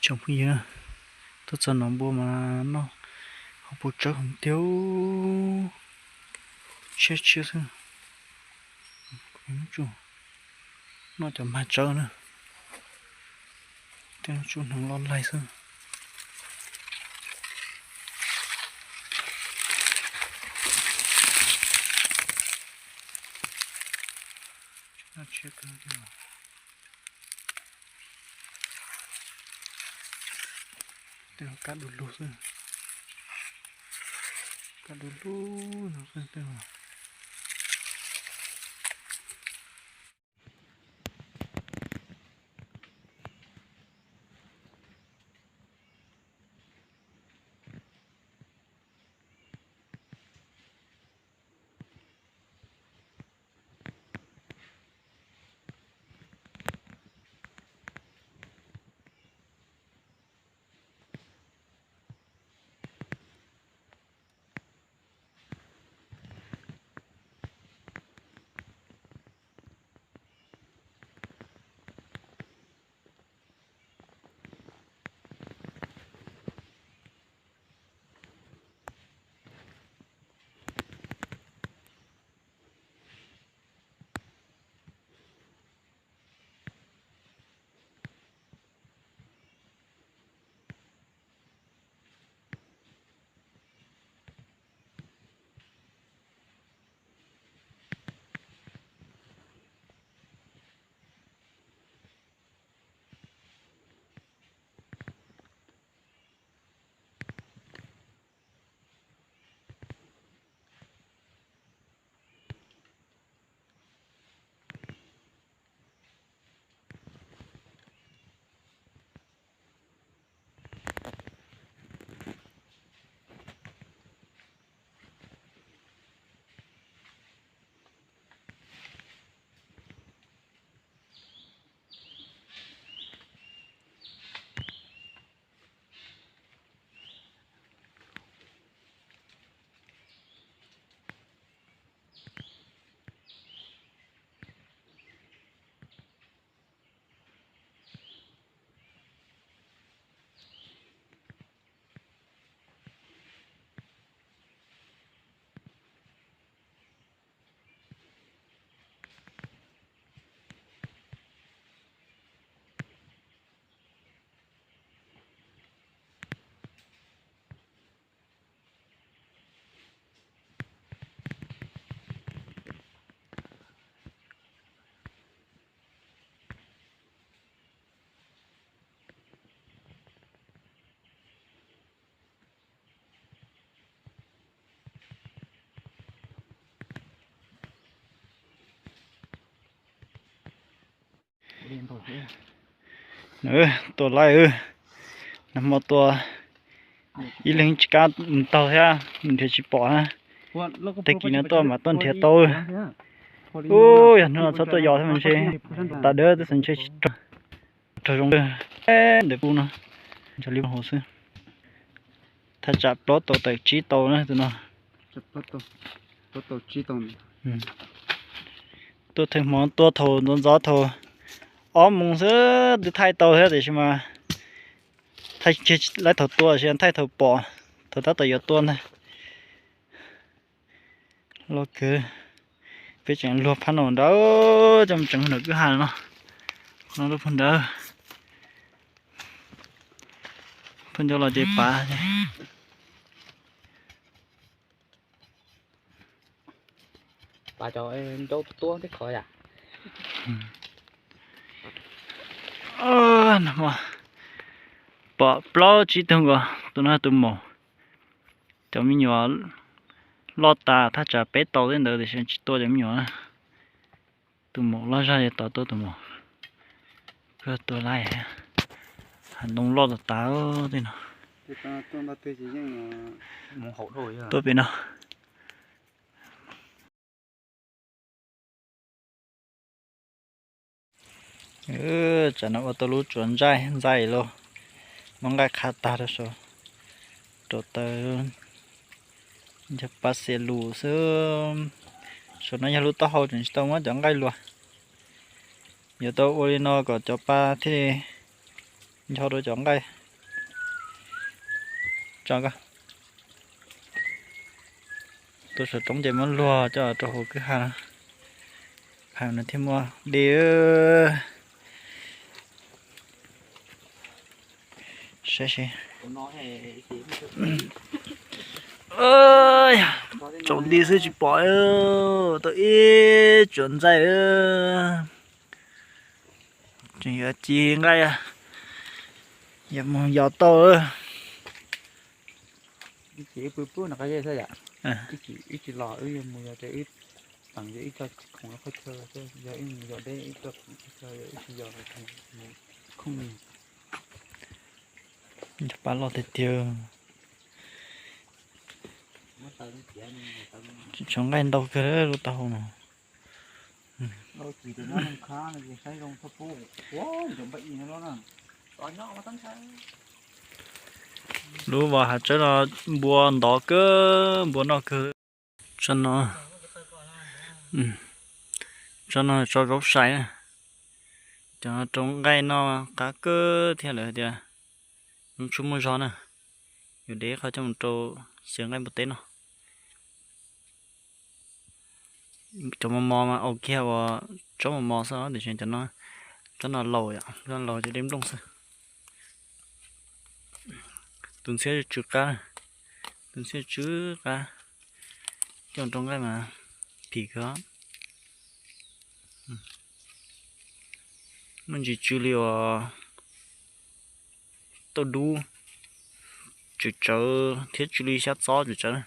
Tsoom phooj ywg, tuaj txog no npua mas noj hauv paus tsawb heev tiag, tshiab tshiab xwb. Noj cov mag tsawb na, tej tsuj hneev loj laig xwb. Tej no kab du lug xwb, kab du lug no xwb tej no. Tua laij, nag hmo tua ib leeg tsis kam mus taug thiab, mus nrhiav tsis pom na. Tag kis no tuaj mas tuaj nrhiav tau. Ub, yog hnub no txhob tuaj yos thiab mas ntshe tas dawb twb xav ntshe tsis raug zoo ntawm pub no, ntshe li hauv xwb. Thaj tsam plaub tau tawm tsib tau na tus no. Tuaj thawj hmo tuaj thaum ntxov ntxov thaum ob moos xwb twb thaij tau thiab tiam sis mas thaij kiag lawm thaum tua, thaij thaum pom, thaum tab tom yuav tua ntag. Loj kawg. Peb tseem luag phab no nrad, coj mus tseev nram kwj ha no. No lub pug nrad, pug nrad los ces pav. Pom plaub tsib tug nkaus, tus no tus maum. Cov me nyuam loj tas, thaj tsam peb tau tej ntawd tiam sis tsis tua cov me nyuam. Tus maum loj zog es tos tua tus maum. Koj tua laij, hav ntoo loj tas tas tej no. Tuaj pem no. Tsam no ua tau lub tsuas ntsaij ntxaij lauj, muab nqaij qha tag rau saum, rau taw, yog pa xiam lus xwb. Saum no yog lub taub hau tseem tsis tau muab cov nqaij luas. Yuav tau ua li no kom cov pa thiaj li Ncho rau cov nqaij tso ko. Tus saum roob ces muab luag coj rau hauv kwj ha no. Pham no thiaj muaj dej. Saib seb. Tsaus nti xwb tsis pom, tau ib tsuam ntxaij. Tseem yuav ci nqaij, yuav mus yos tau. Cov paj loj tiag tiag. Tseem tshuav nqaij ntau kawg lub taub hau no. Lub hav tsawb no npua ntov kawg, npua noj kawg. Tsob no, tsob no tsob zaub sai na. Cov rau nqaij noj qab kawg thiab lawm tias, tsuas muaj zog na. Yus de qhov coj mus rau xyaw nqaij npua teb no. Cov mos mos mas ua kiag ua tsob mos mos xwb, tiam sis cov no, tsob no laus yom, tsob no laus ces dej nplooj xwb. Tus ntxhiab tsw qab, tus ntxhiab tsw qab, coj rau nqaij mas phim kawg. Muaj ntsis tsw li uas tauj dub tsawv tsawv thiab tsw li xyab txob tsawv tsawv na.